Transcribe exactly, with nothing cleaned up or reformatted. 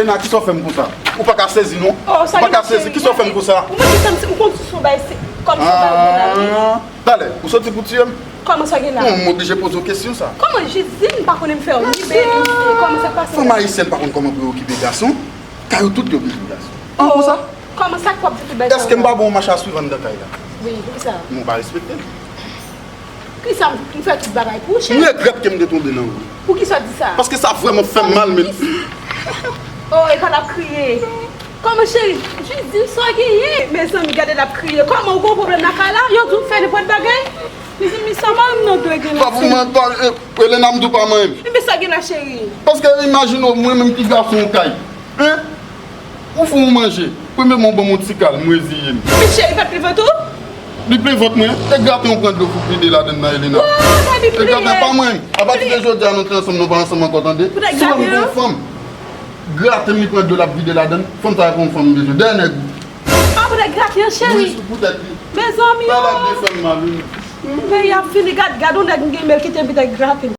Elena, kisa w fè m konsa? Ou pa ka sezi non. Ou pa ka sezi. Kisa w fè m konsa? Ou mèt di sa, m konn sou bay, se kòm se bay ou la, wi. Talè, ou soti pou tiye m? Kòman sa gen la? Non, m oblije poze w kesyon sa. Kòman jis di m pa konnen m fè w ni beni m se kòman sa k pase? Fanm ayisyèn pa konn kòman pou yo okipe gason. Kay yo tout yo bezwen gason. An konsa? Kòman sa k w ap di tout bay sa? Èske m pa bon yon machasuiv anndan kay la? Wi, poukisa? Men w pa respekte m. Poukisa m fè tout bagay pou ou, cheri? M regrèt ke m te tonbe nan ou. Poukisa w di sa? Paske sa vrèman fè m mal, men. Oh, epa l ap kriye. Kòman cheri? Jis di m sa w genyen. Mezanmi, gade l ap kriye. Kòman ou gon pwoblèm lakay la? Yo di w fè nenpòt bagay? Mezanmi, sa madanm nan dwe gen la. Pa pou mwen, pa, eh, Elena, m di w pa manyen m. Enben sa gen la, cheri? Paske imajine w, mwen menm ki gason w kay. Hein? Ou fè yon manje. Premye mwen ban m yon ti kal, m reziye m. Epi cheri, pa t plen vant ou? Li plen vant mwen. E graten yon pran dlo pou vide ladann nan, Elena. Oh, sa li plen. E graten pa mwen. Apati de jodi a, nou te ansanm, nou pa ansanm ankò, tande. Si w wè m gon fanm, graten m, li pran dlo, l ap vide ladann. Fanm sa a pa yon fanm m bezwen. Dèyè nèg ou. Ah, poutèt graten an, cheri. Wi, poutèt li. Mezanmi, oh. Sa l ap vin fè m mal, wi. Peyi ap fini, gad, gad yon nèg m gen, men l kite m poutèt graten.